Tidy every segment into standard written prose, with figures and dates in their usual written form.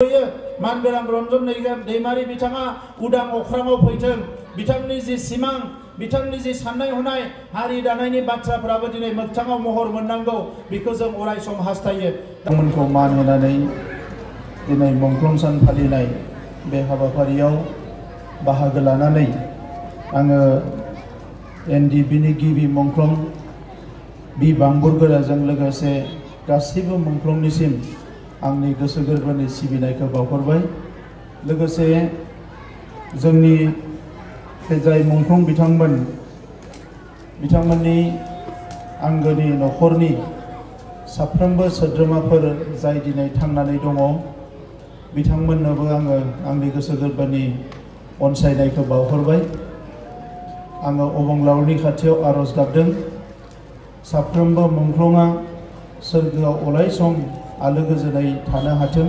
मानगोनां रन्जन दैमारि बिथाङा उदां अख्राङाव फैथों बिथांनि जि सिमां बिथांनि जि साननाय हनाय हारि दानायनि बाथ्राफोराबो दिनै मोगथाङाव महर मोननांगौ बेखौ जों अराय सम हास्थायो। बिथांमोनखौ मान होनानै दिनै मुंख्लं सान फालिनाय बे हाबाफारियाव बाहागो लानानै आङो एनडिबिनि गिबि मुंख्लं बि बांबुरगोराजों लोगोसे गासिबो मुंख्लंनिसिम आंनि गोसो गोरबोनि सिबिनायखौ बावहरबाय। लोगोसे जोंनि जाय मुंख्लं बिथांमोननि आंगोनि न'खरनि साफ्रोमबो सोद्रोमाफोर जाय दिनै थांनानै दङ बिथांमोननोबो आङो आंनि गोसो गोरबोनि अनसायनायखौ बावहरबाय। आङो अबंलावरिनि खाथियाव आरज गाबदों साफ्रोमबो मुंख्लंआ सोरगोआव अराय सम आलो गोजोनै थानो हाथों।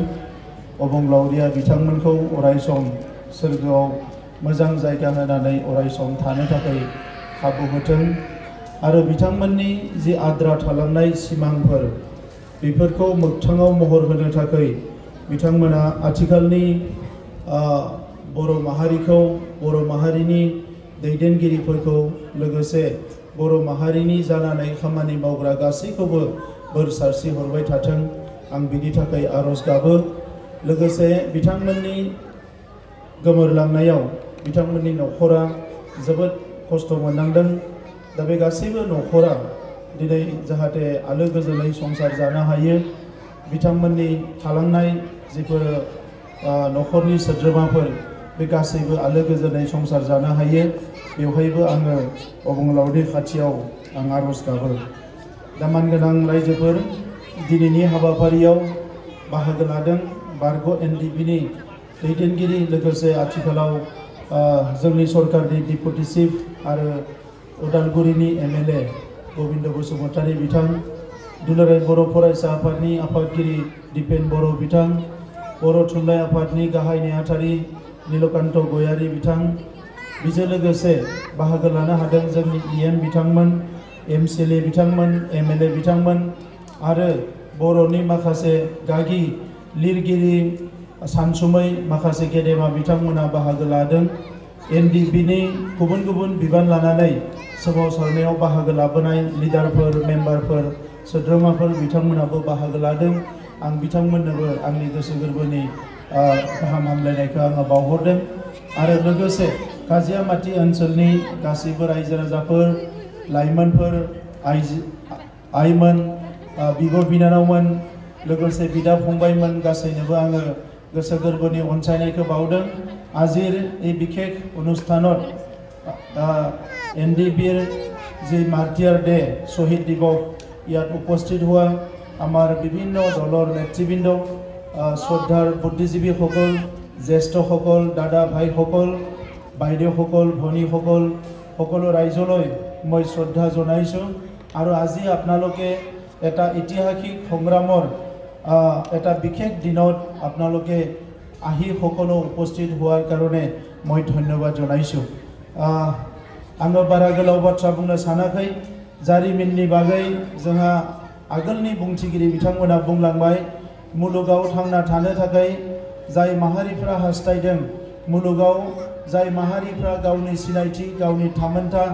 अबंलावरिया बिथांमोनखौ अराय सम सोरगोआव मोजां जायगा होनानै अराय सम थानो थाखाय खाबु होथों आरो बिथांमोननि जि आद्रा थालांनाय सिमांफोर बेफोरखौ मोगथाङाव महर होनो थाखाय बिथांमोना आथिखालनि बर' माहारिनि दैदेनगिरिफोरखौ लोगोसे बर' माहारिनि जानानै खामानि मावग्रा गासैखौबो बोर सारस्रि हरबाय थाथों आं बिनि थाखाय आरज गाबो। लोगोसे बिथांमोननि गोमोरलांनायाव बिथांमोननि न'खरा जोबोद खस्थ' मोननांदों। दा बे गासैबो न'खरा दिनै जाहाथे आलो गोजोनै संसार जानो हायो बिथांमोननि थालांनाय जिफोर न'खरनि सोद्रोमाफोर बे गासैबो आलो गोजोनै संसार जानो हायो बेवहायबो आङो अबंलावरि खाथियाव आं आरज गाबो। दा मानगोनां रायजोफोर दिनैनि हाबाफारियाव बाहागो लादों बारग' एनडिबिनि दैदेनगिरि लोगोसे आथिखालाव जोंनि सरकारनि डिपुटि चिफ आरो उदालगुरिनि एमएलए गबिन्द बसुमतारी बिथां, दुलाराय बर' फरायसा आफादनि आफादगिरि दिपेन बर' बिथां, बर' थुनलाइ आफादनि गाहाय नेहाथारि नीलकान्त गयारी बिथां, बेजों लोगोसे बाहागो लानो हादों जोंनि इएम बिथांमोन, एमसिएलए बिथांमोन, एमएलए बिथांमोन आरो बर'नि माखासे गागि लिरगिरि सानसुमै माखासे गेदेमा बिथांमोना बाहागो लादों। एनडिबिनि गुबुन गुबुन बिबान लानानै सोमावसारनायाव बाहागो लाबोनाय लिडारफोर मेम्बारफोर सोद्रोमाफोर बिथांमोनाबो बाहागो लादों। आं बिथांमोननोबो आंनि गोसो गोरबोनि गाहाम हामलायनायखौ आङो बावहरदों आरो लोगोसे काजियामाटी ओनसोलनि गासैबो रायजो राजाफोर लाइमोनफोर आइमोन बिब' बिनानावमोन लोगोसे बिदा फंबायमोन गासैनोबो आङो गोसो गोरबोनि अनसायनायखौ बावदों। আজিৰ এই বিশেষ অনুষ্ঠানত এনডিবিৰ যি মাৰ্টিয়াৰ ডে শ্বহীদ দিৱস ইয়াত উপস্থিত হোৱা আমাৰ বিভিন্ন দলৰ নেতৃবৃন্দ শ্ৰদ্ধাৰ বুদ্ধিজীৱীসকল জ্যেষ্ঠসকল দাদা ভাইসকল বাইদেউসকল ভনীসকল সকলো ৰাইজলৈ মই শ্ৰদ্ধা জনাইছোঁ আৰু আজি আপোনালোকে এটা ঐতিহাসিক সংগ্ৰামৰ এটা বিশেষ দিনত আপোনালোকে আহি সকলো উপস্থিত হোৱাৰ কাৰণে মই ধন্যবাদ জনাইছোঁ। आङो बारा गोलाव बाथ्रा बुंनो सानाखै। जारिमिननि बागै जोंहा आगोलनि बुंथिगिरि बिथांमोना बुंलांबाय मुलुगाव थांना थानो थाखाय जाय माहारिफ्रा हास्थायदों मुलुगाव जाय माहारिफ्रा गावनि सिनायथि गावनि थामोनथा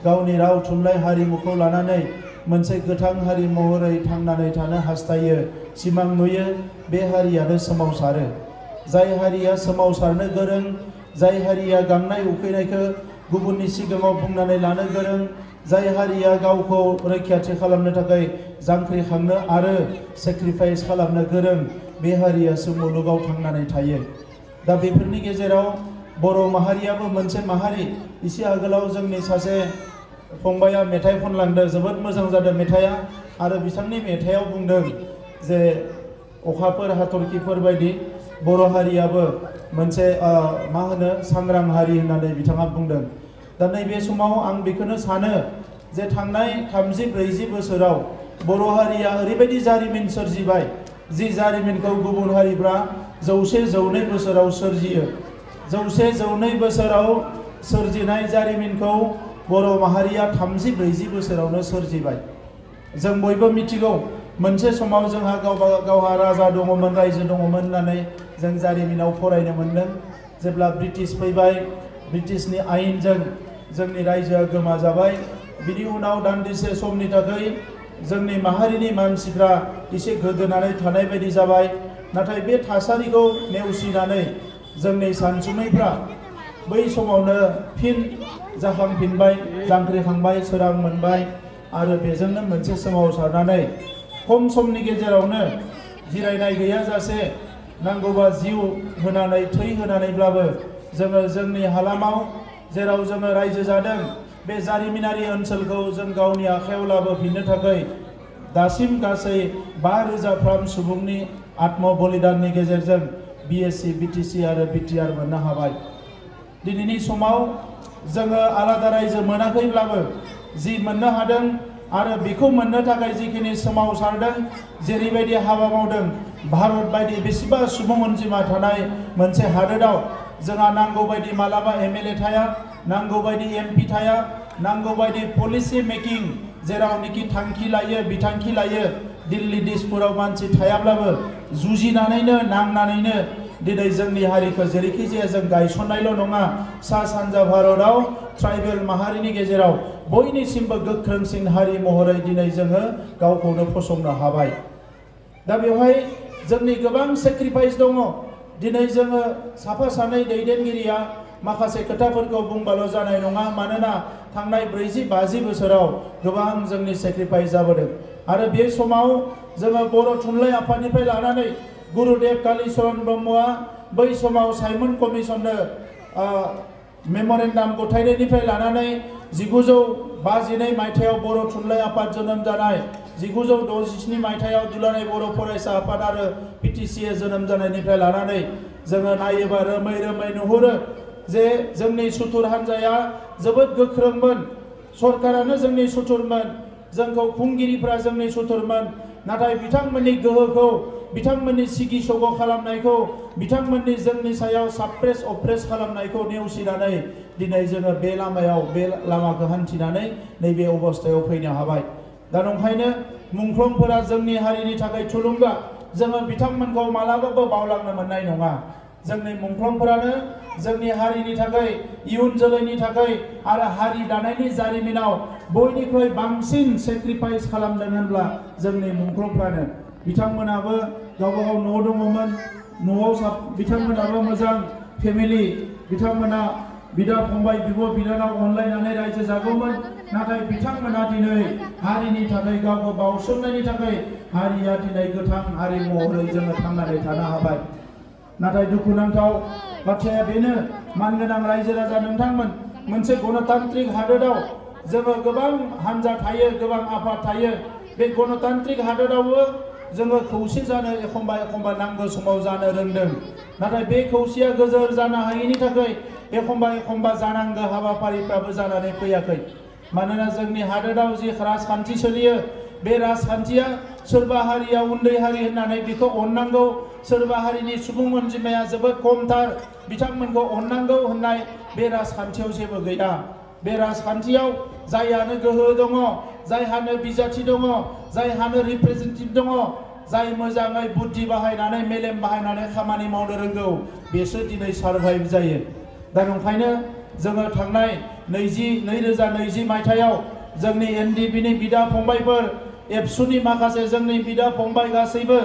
गावनि राव थुनलाइ हारिमुखौ लानानै मोनसे गोथां हारि महरै थांनानै थानो हास्थायो सिमां नुयो बे हारियानो सोमावसारो। जाय हारिया सोमावसारनो गोरों जाय हारिया गांनाय उखैनायखौ गुबुननि सिगाङाव बुंनानै लानो गोरों जाय हारिया गावखौ रैखाथि खालामनो थाखाय जांख्रिखांनो आरो सेक्रिफाइस खालामनो गोरों बे हारियासो मुलुगाव थांनानै थायो। दा बेफोरनि गेजेराव बर' माहारियाबो मोनसे माहारि। एसे आगोलाव जोंनि सासे फंबाया मेथाइ खनलांदों जोबोद मोजां जादों मेथाइया आरो बिथांनि मेथाइयाव बुंदों जे अखाफोर हाथरखिफोर बायदि बर' हारियाबो मोनसे मा होनो सांग्रां हारि होननानै बिथाङा बुंदों। दा नैबे समाव आं बेखौनो सानो जे थांनाय 30-40 बोसोराव बर' हारिया ओरैबायदि जारिमिन सोरजिबाय जि जारिमिनखौ गुबुन हारिफ्रा 100-102 बोसोराव सोरजियो। 100-102 बोसोराव सोरजिनाय जारिमिनखौ बर' माहारिया 30-40 बोसोरावनो सोरजिबाय। जों बयबो मिथिगौ मोनसे समाव जोंहा गावहा राजा दङमोन रायजो दङमोन होननानै जों जारिमिनाव फरायनो मोन्दों जेब्ला ब्रिटिश फैबाय ब्रिटिशनि आयेनजों जोंनि रायजोआ गोमाजाबाय बिनि उनाव दान्दिसे समनि थाखाय जोंनि माहारिनि मानसिफ्रा एसे गोदोनानै थानाय बायदि जाबाय नाथाय बे थासारिखौ नेवसिनानै जोंनि सानसुमैफ्रा बै समावनो फिन जाखांफिनबाय जांख्रिखांबाय सोरां मोनबाय आरो बेजोंनो मोनसे सोमावसारनानै खम समनि गेजेरावनो जिरायनाय गैयाजासे नांगौबा जिउ होनानै थै होनानैब्लाबो जोङो जोंनि हालामाव जेराव जोङो रायजो जादों बे जारिमिनारि ओनसोलखौ जों गावनि आखायाव लाबोफिननो थाखाय दासिम गासै 5,000 सुबुंनि आत्म बलिदाननि गेजेरजों BSc BTC आरो BTR मोननो हाबाय दिनैनि समाव जोङो आलादा रायजो मोनाखैब्लाबो जि मोननो हादों आरो बेखौ मोननो थाखाय जिखिनि सोमावसारदों जेरैबायदि हाबा मावदों भारत बायदि बेसेबा सुबुं अनजिमा थानाय मोनसे हादोराव जोंहा नांगौ बायदि मालाबा MLA थाया नांगौ बायदि MP थाया नांगौ बायदि पलिसि मेकिं जेरावनोखि थांखि लायो बिथांखि लायो दिल्ली दिसपुराव मानसि थायाब्लाबो जुजिनानैनो नांनानैनो दिनै जोंनि हारिखौ जेरैखि जाया जों गायसननायल' नङा सा सानजा भारतआव ट्राइबेल माहारिनि गेजेराव बयनिसिमबो गोख्रोंसिन हारि महरै दिनै जोङो गावखौनो फसंनो हाबाय दा बेवहाय जोंनि गोबां सेक्रिफाइस दङ दिनै जोङो साफा सानै दैदेनगिरिया माखासे खोथाफोरखौ बुंबाल' जानाय नङा मानोना थांनाय 40-50 बोसोराव गोबां जोंनि सेक्रिफाइस जाबोदों आरो बे समाव जोङो बर' थुनलाइ आफादनिफ्राय लानानै गुरुदेव कालीचरण ब्रह्मआ बै समाव साइमन कमिसननो मेम'रेन्डाम गथायनायनिफ्राय लानानै 1952 मायथाइयाव बर' थुनलाइ आफाद जोनोम जानाय 1967 मायथाइयाव दुलाराय बर' फरायसा आफाद आरो PTCA जोनोम जानायनिफ्राय लानानै जोङो नायोबा रोमै रोमै नुहुरो जे जोंनि सुथुर हान्जाया जोबोद गोख्रोंमोन सरकारानो जोंनि सुथुरमोन जोंखौ खुंगिरिफ्रा जोंनि सुथुरमोन नाथाय बिथांमोननि गोहोखौ बिथांमोननि सिगि सग' खालामनायखौ बिथांमोननि जोंनि सायाव साप्रेस अप्रेस खालामनायखौ नेवसिनानै दिनै जोङो बे लामाखौ हान्थिनानै नैबे अबस्थायाव फैनो हाबाय दा नंखायनो मुंख्लंफोरा जोंनि हारिनि थाखाय थुलुंगा जोङो बिथांमोनखौ मालाबाबो बावलांनो मोननाय नङा जोंनि मुंख्लंफोरानो जोंनि हारिनि थाखाय इयुन जोलैनि थाखाय आरो हारि दानायनि जारिमिनाव बयनिख्रुइ बांसिन सेक्रिफाइस खालामदों होनब्ला जोंनि मुंख्लंफ्रानो बिथांमोनाबो गावबा गाव न' दङमोन न'आव बिथांमोनाबो मोजां फेमिलि बिथांमोना बिदा फंबाय बिब' बिनानाव अनलायनानै रायजो जागौमोन नाथाय बिथांमोना दिनै हारिनि थाखाय गावखौ बावसोमनायनि थाखाय हारिया दिनै गोथां हारि महरै जोङो थांनानै थानो हाबाय नाथाय दुखुनांथाव बाथ्राया बेनो मानगोनां रायजो राजा नोंथांमोन मोनसे गणतान्त्रिक हादोराव जोङो गोबां हान्जा थायो गोबां आफाद थायो बे गणतान्त्रिक हादोरावबो जोङो खौसे जानो एखम्बा नांगौ समाव जानो रोंदों नाथाय बे खौसेया गोजोर जानो हायैनि थाखाय एखम्बा जानांगौ हाबाफारिफ्राबो जानानै फैयाखै मानोना जोंनि हादोराव जि राजखान्थि सोलियो बे राजखान्थिया सोरबा हारिया उन्दै हारि होननानै बेखौ अननांगौ सोरबा हारिनि सुबुं अनजिमाया जोबोद खमथार बिथांमोनखौ अननांगौ होननाय बे राजखान्थियाव जेबो गैया बे राजखान्थियाव जायहानो गोहो दङ जायहानो बिजाथि दङ जायहानो रिप्रेजेन्टेटिभ दङ जाय मोजाङै बुद्धि बाहायनानै मेलेम बाहायनानै खामानि मावनो रोंगौ बेसो दिनै सारभाइभ जायो दा नंखायनो जोङो थांनाय 2020 मायथाइयाव जोंनि NDPनि बिदा फंबायफोर एबसुनि माखासे जोंनि बिदा फंबाय गासैबो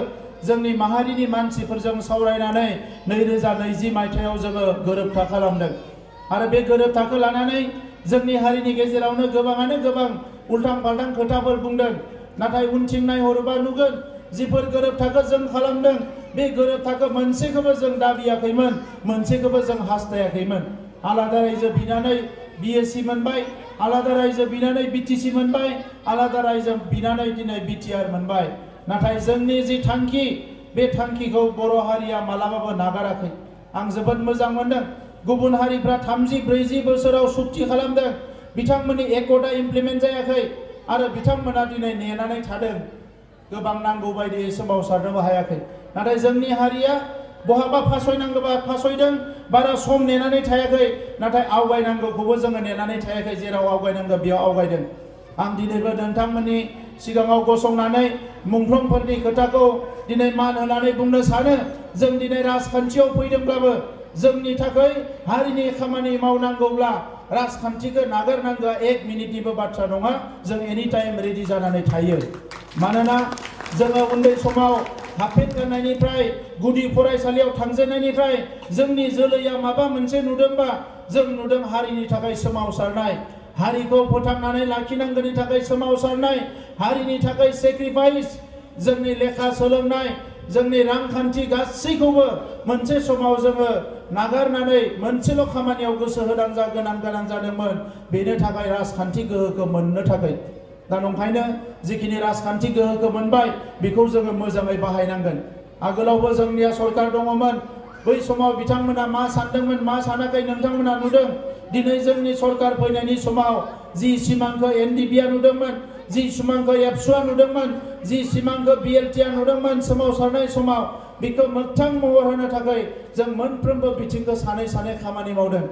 जोंनि माहारिनि मानसिफोरजों सावरायनानै 2020 मायथाइयाव जोङो गोरोबथा खालामदों आरो बे गोरोबथाखौ लानानै जोंनि हारिनि गेजेरावनो गोबाङानो गोबां उल्टां फाल्टां खोथाफोर बुंदों नाथाय उनथिं नायहरोबा नुगोन जिफोर गोरोबथाखौ जों खालामदों बे गोरोबथाखौ मोनसेखौबो जों दाबियाखैमोन मोनसेखौबो जों हास्थायाखैमोन आलादा रायजो बिनानै BSc मोनबाय आलादा रायजो बिनानै BTC मोनबाय आलादा रायजो बिनानै दिनै BTR मोनबाय नाथाय जोंनि जि थांखि बे थांखिखौ बर' हारिया मालाबाबो नागाराखै आं जोबोद मोजां मोनदों गुबुन हारिफ्रा 30-40 बोसोराव सुक्ति खालामदों बिथांमोननि एकटा इमप्लिमेन्ट जायाखै आरो बिथांमोना दिनै नेनानै थादों गोबां नांगौ बायदि सोमावसारनोबो हायाखै नाथाय जोंनि हारिया बहाबा फासयनांगौबा फासयदों बारा सम नेनानै थायाखै नाथाय आवगायनांगौखौबो जोङो नेनानै थायाखै जेराव आवगायनांगौ बेयाव आवगायदों आं दिनैबो नोंथांमोननि सिगाङाव गसंनानै मुंख्लंफोरनि खोथाखौ दिनै मान होनानै बुंनो सानो जों दिनै राजखान्थियाव फैदोंब्लाबो जोंनि थाखाय हारिनि खामानि मावनांगौब्ला राजखान्थिखौ नागारनांगौआ 1 मिनिटनिबो बाथ्रा नङा जों एनि टाइम रेडि जानानै थायो मानोना जोङो उन्दै समाव हाफेन गाननायनिफ्राय गुदि फरायसालियाव थांजेननायनिफ्राय जोंनि जोलैया माबा मोनसे नुदोंबा जों नुदों हारिनि थाखाय सोमावसारनाय हारिखौ फोथांनानै लाखिनांगौनि थाखाय सोमावसारनाय हारिनि थाखाय सेक्रिफाइस जोंनि लेखा सोलोंनाय जोंनि रांखान्थि गासैखौबो मोनसे समाव जोङो नागारनानै मोनसेल' खामानियाव गोसो होनांजा गोनां जादोंमोन बेनि थाखाय राजखान्थि गोहोखौ मोननो थाखाय दा नंखायनो जिखिनि राजखान्थि गोहोखौ मोनबाय बेखौ जोङो मोजाङै बाहायनांगोन आगोलावबो जोंनिया सरकार दङमोन बै समाव बिथांमोना मा सानदोंमोन मा सानाखै नोंथांमोना नुदों दिनै जोंनि सरकार फैनायनि समाव जि सिमांखौ एनडिबिआ नुदोंमोन जि सिमांखौ एबसुआ नुदोंमोन जि सिमांखौ बिएलटिआ नुदोंमोन सोमावसारनाय समाव बेखौ मोगथां महर होनो थाखाय जों मोनफ्रोमबो बिथिंखौ सानै सानै खामानि मावदों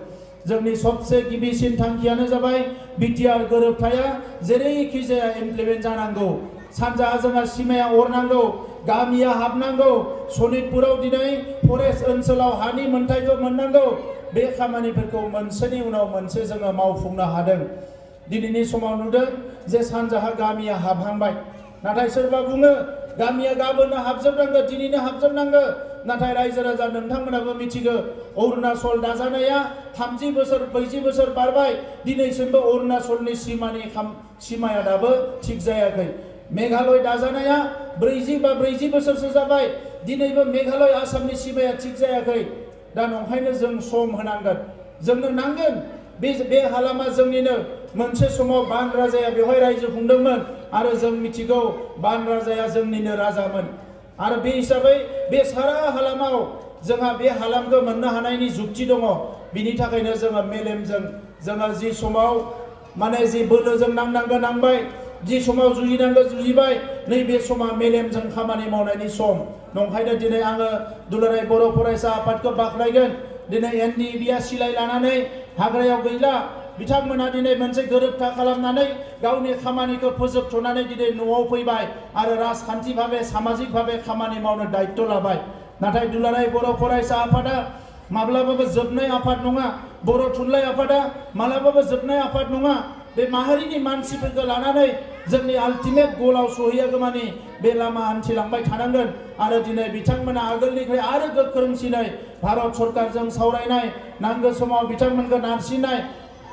जोंनि सबसे गिबिसिन थांखियानो जाबाय बिटिआर गोरोबथाया जेरैखि जाया इमप्लिमेन्ट जानांगौ सानजाहा जोंहा सिमाया अरनांगौ गामिया हाबनांगौ सनितपुराव दिनै फरेस्ट ओनसोलाव हानि मोनथायखौ मोननांगौ बे खामानिफोरखौ मोनसेनि उनाव मोनसे जोङो मावफुंनो हादों दिनैनि समाव नुदों जे सानजाहा गामिया हाबहांबाय नाथाय सोरबा बुङो गामिया गाबोननो हाबजोबनांगौ दिनैनो हाबजोबनांगौ नाथाय रायजो राजा नोंथांमोनाबो मिथिगौ अरुणाचल दाजानाया 30 बोसोर 40 बोसोर बारबाय दिनैसिमबो अरुणाचलनि सिमाया दाबो थिग जायाखै मेघालय दाजानाया 40 बा 40 बोसोरसो जाबाय दिनैबो मेघालय आसामनि सिमाया थिग जायाखै दा नंखायनो जों सम होनांगोन जोंनो नांगोन बे हालामा जोंनिनो मोनसे समाव बान राजाया बेवहाय रायजो खुंदोंमोन आरो जों मिथिगौ बान राजाया जोंनिनो राजामोन आरो बे हिसाबै बे सारा हालामाव जोंहा बे हालामखौ मोननो हानायनि जुक्ति दङ बिनि थाखायनो जोङो मेलेमजों जोङो जि समाव माने जि बोलोजों नांनांगौ नांबाय जि समाव जुजिनांगौ जुजिबाय नैबे समा मेलेमजों खामानि मावनायनि सम नंखायनो दिनै आङो दुलाराय बर' फरायसा आफादखौ बाख्नायगोन दिनै एनडिबिआ सिलाय लानानै हाग्रायाव गैला बिथांमोना दिनै मोनसे गोरोबथा खालामनानै गावनि खामानिखौ फोजोबथ'नानै दिनै न'आव फैबाय आरो राजखान्थि भाबे सामाजिक भाबे खामानि मावनो दायित्व लाबाय नाथाय दुलाराय बर' फरायसा आफादा माब्लाबाबो जोबनाय आफाद नङा बर' थुनलाइ आफादा माब्लाबाबो जोबनाय आफाद नङा बे माहारिनि मानसिफोरखौ लानानै जोंनि आल्टिमेट गलाव सहैयागौमानि बे लामा हान्थिलांबाय थानांगोन आरो दिनै बिथांमोना आगोलनिफ्राय आरो गोख्रोंसिनै भारत सरकारजों सावरायनाय नांगौ समाव बिथांमोनखौ नारसिननाय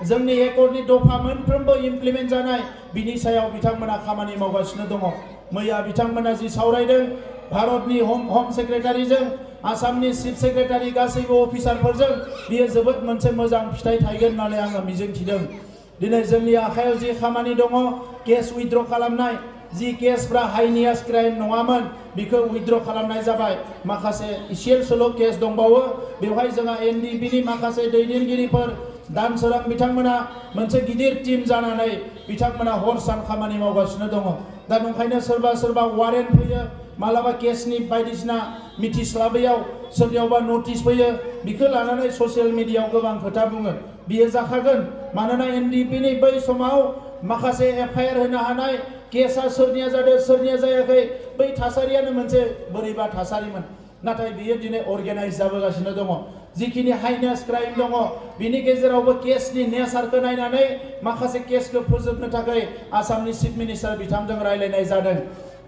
जोंनि एकर्डनि दफा मोनफ्रोमबो इमप्लिमेन्ट जानाय बिनि सायाव बिथांमोना खामानि मावगासिनो दङ मैया बिथांमोना जि सावरायदों भारतनि होम सेक्रेटारिजों आसामनि चिफ सेक्रेटारि गासैबो अफिसारफोरजों बियो जोबोद मोनसे मोजां फिथाइ थायगोन होननानै आङो मिजिंथिदों दिनै जोंनि आखायाव जि खामानि दङ केस उइथड्र खालामनाय जि केसफ्रा हाइनियास क्राइम नङामोन बेखौ उइथड्र खालामनाय जाबाय माखासे इसेल'सल' केस दंबावो बेवहाय जोंहा एनडिबिनि माखासे दैदेनगिरिफोर दानसोरां बिथांमोना मोनसे गिदिर टीम जानानै बिथांमोना हर सान खामानि मावगासिनो दङ दा नंखायनो सोरबा वारेन्ट फैयो मालाबा केसनि बायदिसिना मिथिस्लाबैयाव सोरनियावबा नटिस फैयो बेखौ लानानै ससियेल मिडियायाव गोबां खोथा बुङो बियो जाखागोन मानोना एनडिबिनि बै समाव माखासे एफआइआर होनो हानाय केसा सोरनिया जादों सोरनिया जायाखै बै थासारियानो मोनसे बोरैबा थासारिमोन नाथाय बियो दिनै अर्गेनाइज जाबोगासिनो दङ जिखिनि हाइनेस क्राइम दङ बिनि गेजेरावबो केसनि नेचारखौ नायनानै माखासे केसखौ फोजोबनो थाखाय आसामनि चिफ मिनिस्टार बिथांजों रायलायनाय जादों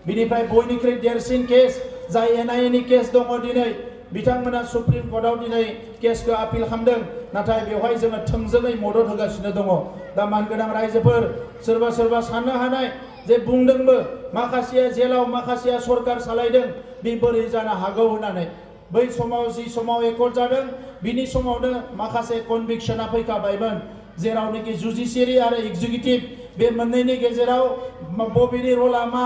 बिनिफ्राय बयनिख्रुइ देरसिन केस जाय एनआइएनि केस दङ दिनै बिथांमोना सुप्रिम कर्टआव दिनै केसखौ आपिल खालामदों नाथाय बेवहाय जोङो थोंजोङै मदद होगासिनो दङ दा मानगोनां रायजोफोर सोरबा साननो हानाय जे बुंदोंबो माखासेया जेलाव माखासेया सरकार सालायदों बे बोरै जानो हागौ होननानै बै समाव जि समाव एकर्ड जादों बिनि समावनो माखासे कनभिक्सना फैखाबायमोन जेरावनोखि जुडिशियारि आरो एक्जिकिउटिभ बे मोननैनि गेजेराव बबेनि रला मा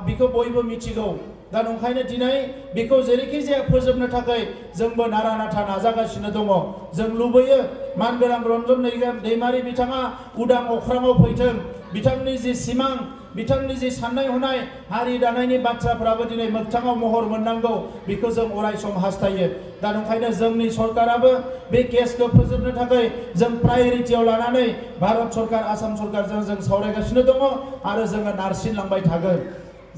बेखौ बयबो मिथिगौ दा नंखायनो दिनै बेखौ जेरैखि जाया फोजोबनो थाखाय जोंबो नारा नाथा नाजागासिनो दङ जों लुबैयो मानगोनां रन्जन दैमारि बिथाङा उदां अख्राङाव फैथों बिथांनि जि सिमां बिथांनि जे साननाय हनाय हारि दानायनि बाथ्राफोराबो दिनै मोगथाङाव महर मोननांगौ बेखौ जों अराय सम हास्थायो दा ओंखायनो जोंनि सरकाराबो बे केसखौ फोजोबनो थाखाय जों प्रायोरिटियाव लानानै भारत सरकार आसाम सरकारजों जों सावरायगासिनो दङ आरो जोङो नारसिनलांबाय थागोन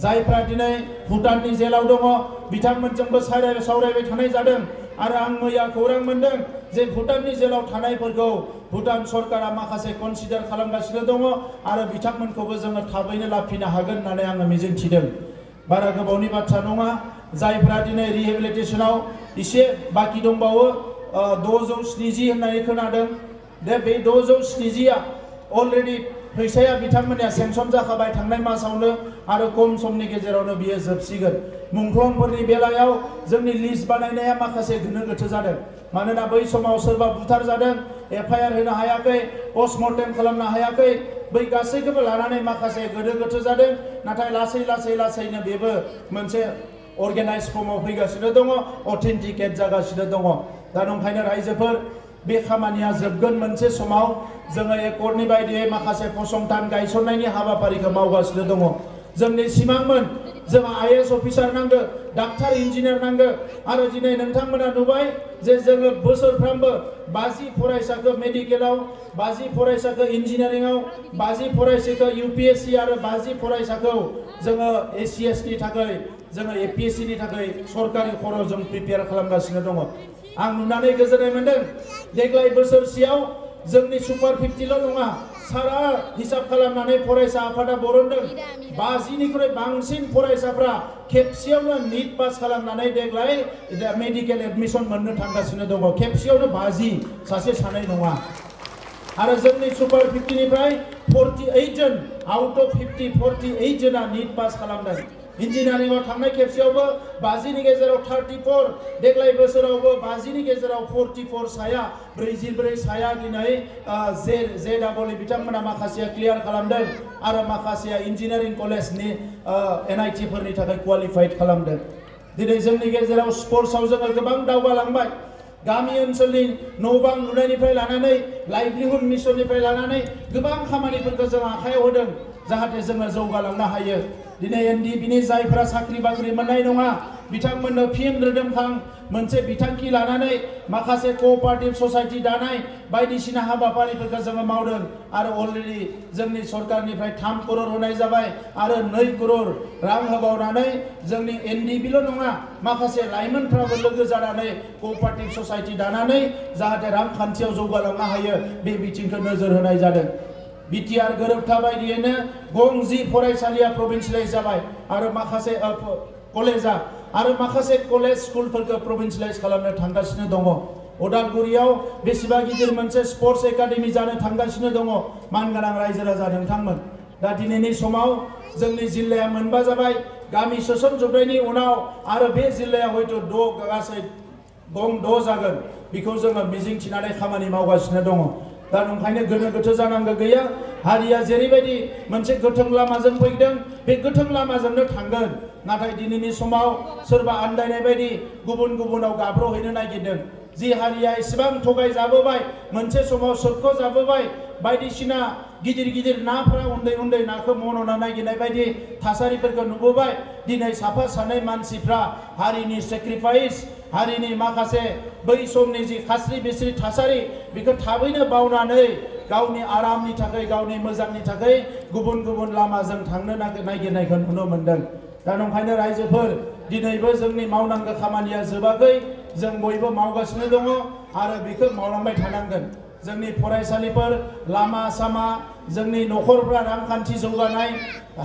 जायफ्रा दिनै भुटाननि जेलाव दङ बिथांमोनजोंबो सावरायबाय थानाय जादों आरो आं मैया खौरां मोनदों जे भुटाननि जेलाव थानायफोरखौ भुटान सरकारा माखासे कनसिडार खालामगासिनो दङ आरो बिथांमोनखौबो जोङो थाबैनो लाफिनो हागोन होननानै आङो मिजिंथिदों बारा गोबावनि बाथ्रा नङा जायफ्रा दिनै रिहेबिलिटेसनाव एसे बाखि दंबावो 670 होननानै खोनादों दा बे 670आ अलरेडि फैसाया बिथांमोननिया सेंसन जाखाबाय थांनाय मासावनो आरो खम समनि गेजेरावनो बियो जोबसिगोन मुंख्लंफोरनि बेलायाव जोंनि लिस्ट बानायनाया माखासे गोनो गोथो जादों मानोना बै समाव सोरबा बुथार जादों एफआईआर होनो हायाखै पस्टमर्टेम खालामनो हायाखै बै गासैखौबो लानानै माखासे गोनो गोथो जादों नाथाय लासैनो बेबो मोनसे अर्गेनाइज फर्माव फैगासिनो दङ अथेन्टिकेट जागासिनो दङ दा ओंखायनो रायजोफोर बे खामानिया जोबगोन मोनसे समाव जोङो एकर्डनि बायदियै माखासे फसंथान गायसननायनि हाबाफारिखौ मावगासिनो दङ जोंनि सिमांमोन जों आईएएस अफिसार नांगौ डाक्टार इन्जिनियार नांगौ आरो दिनै नोंथांमोना नुबाय जे जोङो बोसोरफ्रामबो 50 फरायसाखौ मेडिकेलाव 50 फरायसाखौ इन्जिनियारिंआव 50 फरायसाखौ यूपीएससी आरो 50 फरायसाखौ जोङो एसीएस नि थाखाय जोङो एपीएससी नि थाखाय सरकारि खरसाव जों प्रिपेयार खालामगासिनो दङ आं नुनानै गोजोननाय मोनदों देग्लाय बोसोरसेयाव जोंनि सुपार 50 ल' नङा सारा हिसाब खालामनानै फरायसा आफादा बरनदों 50 निख्रुइ बांसिन फरायसाफ्रा खेबसेयावनो नीट पास खालामनानै देग्लाय मेडिकेल एडमिशन मोननो थांगासिनो दङ खेबसेयावनो 50 सासे सानै नङा आरो जोंनि सुपार 50 निफ्राय 48 जन आउट अफ 50 48 जना नीट पास खालामदों इन्जिनियारिंआव थांनाय खेबसेयावबो 50 नि गेजेराव 34 देग्लाय बोसोरावबो 50 नि गेजेराव 44 साया 44 साया दिनै जेडबल बिथांमोना माखासेया क्लियार खालामदों आरो माखासेया इन्जिनियारिं कलेजनि एनआईटी फोरनि थाखाय क्वालिफाइड खालामदों दिनै जोंनि गेजेराव स्पर्ट्सआव जोङो गोबां दावगालांबाय गामि ओनसोलनि न'बां लुनायनिफ्राय लानानै लाइभलिहुड मिशननिफ्राय लानानै गोबां खामानिफोरखौ जों आखायाव होदों जाहाथे जोङो जौगालांनो हायो दिनै एनडिबिनि जायफ्रा साख्रि बाख्रि मोननाय नङा बिथांमोननो फिन रोदोमखां मोनसे बिथांखि लानानै माखासे कोअपारेटिव ससाइटि दानाय बायदिसिना हाबाफारिफोरखौ जोङो मावदों आरो अलरेडि जोंनि सरकारनिफ्राय 3 करोड़ होनाय जाबाय आरो 2 करोड़ रां होबावनानै जोंनि एनडिबिल' नङा माखासे लाइमोनफ्राबो लोगो जानानै कोअपारेटिव ससाइटि दानानै जाहाथे रांखान्थियाव जौगालांनो हायो बे बिथिंखौ नोजोर होनाय जादों बिटिआर गोरोबथा बायदियैनो गंजि फरायसालिया प्रभिन्सियलाइज जाबाय आरो माखासे कलेजा आरो माखासे कलेज स्कुलफोरखौ प्रभिन्सियलाइज खालामनो थांगासिनो दङ उदालगुरियाव बेसेबा गिदिर मोनसे स्पर्ट्स एकाडेमि जानो थांगासिनो दङ मानगोनां रायजो राजा नोंथांमोन दा दिनैनि समाव जोंनि जिल्लाया मोनबा जाबाय गामि सोसनजोबनायनि उनाव आरो बे जिल्लाया हयथ' गासै गं 6 जागोन बेखौ जोङो मिजिंथिनानै खामानि मावगासिनो दङ दा ओंखायनो गोनो गोथो जानांगौ गैया हारिया जेरैबायदि मोनसे गोथों लामाजों फैदों बे गोथों लामाजोंनो थांगोन नाथाय दिनैनि समाव सोरबा आन्दायनाय बायदि गुबुनाव गाब्रहैनो नागिरदों जि हारिया एसेबां थगाय जाबोबाय मोनसे समाव सोबख' जाबोबाय बायदिसिना गिदिर नाफ्रा उन्दै नाखौ मन'ना नागिरनाय बायदि थासारिफोरखौ नुबोबाय दिनै साफा सानै मानसिफ्रा हारिनि सेक्रिफाइस हारिनि माखासे बै समनि जि खास्रि बिस्रि थासारि बेखौ थाबैनो बावनानै गावनि आरामनि थाखाय गावनि मोजांनि थाखाय गुबुन लामाजों थांनो नागिरनायखौ नुनो मोनदों दा ओंखायनो रायजोफोर दिनैबो जोंनि मावनांगौ खामानिया जोबाखै जों बयबो मावगासिनो दङ आरो बेखौ मावलांबाय थानांगोन जोंनि फरायसालिफोर लामा सामा जोंनि न'खरफ्रा रांखान्थि जौगानाय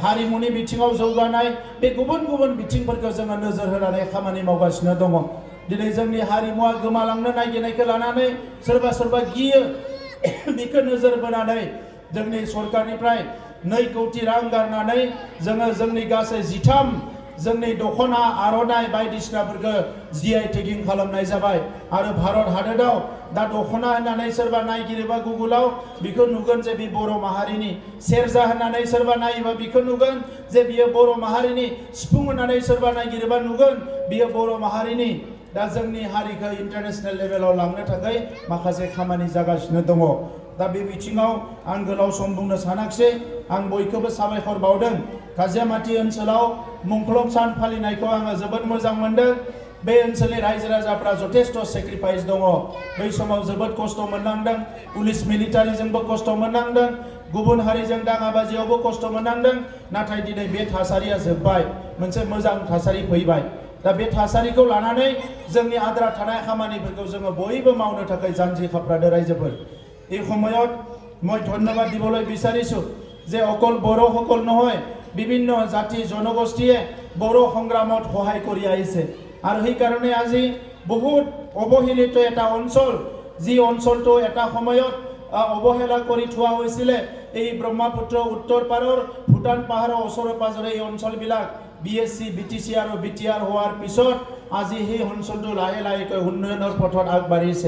हारिमुनि बिथिङाव जौगानाय बे गुबुन बिथिंफोरखौ जोङो नोजोर होनानै खामानि मावगासिनो दङ दिनै जोंनि हारिमुवा गोमालांनो नागिरनायखौ लानानै सोरबा गियो बेखौ नोजोर बोनानै जोंनि सरकारनिफ्राय 2 कोटि रां गारनानै जोङो जोंनि गासै 13 जोंनि दखना आर'नाइ बायदिसिनाफोरखौ जीआई टेगिं खालामनाय जाबाय आरो भारत हादोराव दा दखना होननानै सोरबा नायगिरोबा गुगोलाव बेखौ नुगोन जे बे बर' माहारिनि सेरजा होननानै सोरबा नायोबा बेखौ नुगोन जे बियो बर' माहारिनि सिफुं होननानै सोरबा नायगिरोबा नुगोन बियो बर' माहारिनि दा जोंनि हारिखौ इन्टारनेशनेल लेभेलाव लांनो थाखाय माखासे खामानि जागासिनो दङ दा बे बिथिङाव आं गोलाव सम बुंनो सानाखिसै आं बयखौबो साबायखर बावदों काजियामाटी ओनसोलाव मुंख्लं सान फालिनायखौ आङो जोबोद मोजां मोनदों बे ओनसोलनि रायजो राजाफ्रा जथेस्थ सेक्रिफाइस दङ बै समाव जोबोद खस्थ मोननांदों पुलिस मिलिटारिजोंबो खस्थ मोननांदों गुबुन हारिजों दाङाबाजियावबो खस्थ मोननांदों नाथाय दिनै बे थासारिया जोबबाय मोनसे मोजां थासारि फैबाय दा बे थासारिखौ लानानै जोंनि आद्रा थानाय खामानिफोरखौ जोङो बयबो मावनो थाखाय जानजि खाफ्रादो रायजोफोर এই সময়ত মই ধন্যবাদ দিবলৈ বিচাৰিছো যে অকল বড়ো সকল নহয় বিভিন্ন জাতি জনগোষ্ঠীয়ে বড়ো সংগ্ৰামত সহায় কৰি আহিছে আৰু সেই কাৰণে আজি বহুত অবহেলিত এটা অঞ্চল যি অঞ্চলটো এটা সময়ত অবহেলা কৰি থোৱা হৈছিল এই ব্ৰহ্মপুত্ৰ উত্তৰ পাৰৰ ভূটান পাহাৰৰ ওচৰে পাজৰে এই অঞ্চলবিলাক বিএসসি বিটিসি আৰু বিটিআৰ হোৱাৰ পিছত আজি সেই অঞ্চলটো লাহে লাহে উন্নয়নৰ পথত আগবাঢ়িছে